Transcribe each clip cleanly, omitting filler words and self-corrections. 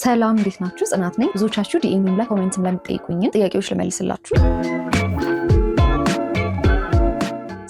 ሰላም፣ እንዴት ናችሁ? ጽናት ነኝ። ብዙዎቻችሁ DM ም ላይ comment ም ላይ የምትጠይቁኝን ጥያቄዎች ልመልስላችሁ።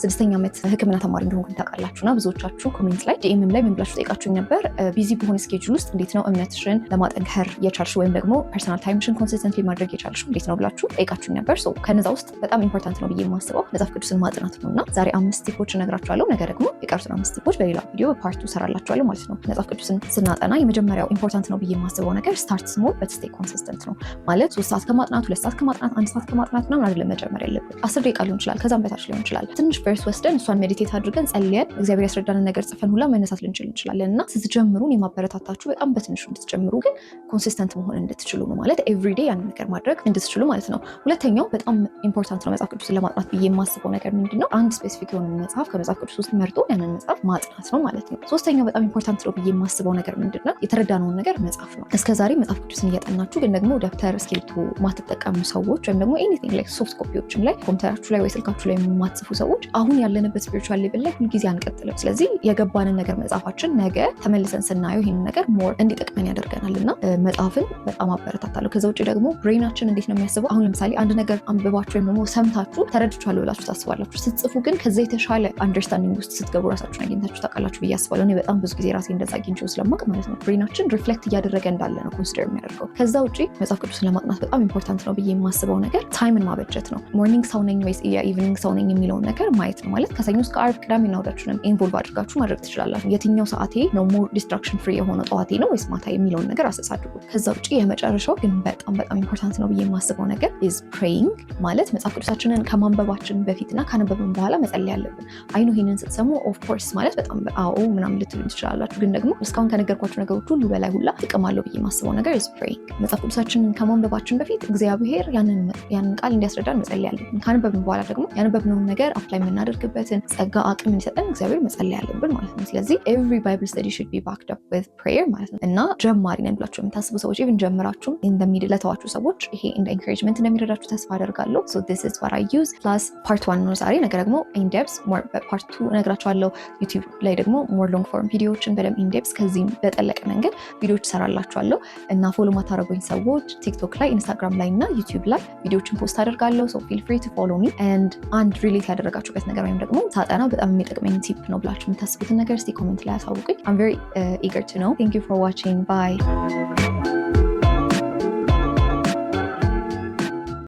ስድስተኛ ዓመት ሕክምና ተማሪ እንደሆንኩኝ ታውቃላችሁ እና ብዙዎቻችሁ comment ላይ DM ም ላይ ምን ብላችሁ ጠይቃችሁኝ ነበር? Busy በሆነ schedule ውስጥ እንዴት ነው እምነትሽን ለማጠንከር የቻልሽው ወይም ደግሞ personal time ሽን consistently ማድረግ የቻልሽው እንዴት ነው ብላችሁ ጠይቃችሁኝ ነበር። So ከነዛ ውስጥ በጣም important ነው ብዬ የማስበው መጽሐፍ ቅዱስን ማጥናት ነው እና ዛሬ አምስት tip ኦች እነግራችኋለሁ። ነገ ደግሞ የቀሩትን አምስት tip ኦች በሌላ ቪዲዮ part 2 ሰራላችኋለሁ ማለት ነው። መጽሐፍ ቅዱስን ስናጠና የመጀመሪያው important ነው ብዬ የማስበው ነገር start small but stay consistent ነው። ማለት 3 ሰዓት ከማጥናት፣ 2 ሰዓት ከማጥናት፣ 1 ሰዓት ከማጥናት ምናምን አይደለም መጀመር ያለብን። 10 ደቂቃ ሊሆን ይችላል፣ ከዛም በታች ሊሆን ይችላል። ትንሽ verse ወስደን እሷን meditate አድርገን፣ ጸልየን፣ እግዚአብሔር ያስረዳንን ነገር ጽፈን ሁላ መነሳት ልንችል እንችላለን። እና ስትጀምሩን የማበረታታችሁ በጣም በትንሹ እንድትጀምሩ ግን consistent መሆን እንድትችሉ ነው። ማለት everyday ያንን ነገር ማድረግ እንድትችሉ ማለት ነው። ሁለተኛው በጣም important ነው መጽሐፍ ቅዱስን ለማጥናት ብዬ የማስበው ነገር ምንድን ነው? አንድ specific የሆነ መጽሐፍ ከመጽሐፍ ቅዱስ ውስጥ መርጦ ያንን መጽሐፍ ማጥናት ነው ማለት ነው። ሶስተኛው በጣም important ነው ብዬ የማስበው ነገር ምንድን ነው? የተረዳነውን ነገር መጻፍ ነው። እስከዛሬ መጽሐፍ ቅዱስን እያጠናችሁ ግን ደግሞ ደብተር እስክሪብቶ ማትጠቀሙ ሰዎች ወይም ደግሞ anything like soft copy ዎችም ላይ ኮምፒውተራችሁ ላይ ወይ ስልካችሁ ላይ የማትጽፉ ሰዎች አሁን ያለንበት spiritual level ላይ ሁልጊዜ አንቀጥልም። ስለዚህ የገባንን ነገር መጻፋችን ነገ ተመልሰን ስናየው ይህንን ነገር more እንዲጠቅመን ያደርገናል እና መጻፍን በጣም አበረታታለሁ። ከዛ ውጭ ደግሞ brain ኣችን እንዴት ነው የሚያስበው? አሁን ለምሳሌ አንድ ነገር አንብባችሁ ወይም ደግሞ ሰምታችሁ ተረድቻለሁ ብላችሁ ታስባላችሁ። ስትጽፉ ግን ከዛ የተሻለ understanding ውስጥ ስትገቡ ራሳችሁን አግኝታችሁ ታውቃላችሁ ብዬ አስባለሁ። እኔ በጣም ብዙ ጊዜ ራሴ እንደዛ አግኝቼው ስለማውቅ ማለት ነው። Brain ኣችን reflect እያደረገ እንዳለ ነው consider የሚያደርገው። ከዛ ውጭ መጽሐፍ ቅዱስን ለማጥናት በጣም important ነው ብዬ የማስበው ነገር time ን ማበጀት ነው። Morning ሰው ነኝ ወይስ የ evening ሰው ነኝ የሚለውን ነገር ማየት ነው። ማለት ከሰኞ እስከ ዓርብ ቅዳሜና እሑዳችሁንም involve አድርጋችሁ ማድረግ ትችላላችሁ። የትኛው ሰዓቴ ነው more distraction free የሆነው፣ ጠዋቴ ነው ወይስ ማታ የሚለውን ነገር assess አድርጉ። ከዛ ውጭ የመጨረሻው ግን በጣም በጣም important ነው ብዬ የማስበው ነገር is praying። ማለት መጽሐፍ ቅዱሳችንን ከማንበባችን በፊትና ካነበብን በኋላ መጸለይ አለብን። I know ይህንን ስትሰሙ of course ማለት በጣም አዎ ምናምን ልትሉ ትችላላችሁ። ግን ደግሞ እስካሁን ከነገርኳችሁ ነገሮች ሁሉ በላይ ሁላ ጥቅም አለው ብዬ የማስበው ነገር is praying። መጽሐፍ ቅዱሳችንን ከማንበባችን በፊት እግዚአብሔር ያንን ቃል እንዲያስረዳን መጸለይ አለብን። ካነበብን በኋላ ደግሞ ያነበብነውን ነገር apply የምናደርግበትን ጸጋ፣ አቅም እንዲሰጠን እግዚአብሔር መጸለይ አለብን ማለት ነው። ስለዚህ every Bible study should be backed up with prayer ማለት ነው። እና ጀማሪ ነን ብላችሁ የምታስቡ ሰዎች፣ even ጀምራችሁም in the middle ለተዋችሁ ሰዎች ይሄ እንደ encouragement እንደሚረዳችሁ ተስፋ አደርጋለሁ። So this is what I use። Plus part 1 ነው ዛሬ። ነገ ደግሞ in depth more በ part 2 እነግራችኋለሁ። YouTube ላይ ደግሞ more long form ቪዲዮዎችን በደንብ in depth ከዚህም በጠለቀ መንገድ ቪዲዮዎች እሰራላችኋለሁ። እና follow ማታደርጉኝ ሰዎች TikTok ላይ፣ Instagram ላይ እና YouTube ላይ ቪዲዮዎችን post አደርጋለሁ። So feel free to follow me and አንድ relate ያደረጋችሁበት ነገር ወይም ደግሞ ሳጠና በጣም የሚጠቅመኝ tip ነው ብላችሁ የምታስቡትን ነገር እስቲ comment ላይ አሳውቁኝ። I'm very eager to know። Thank you for watching, bye።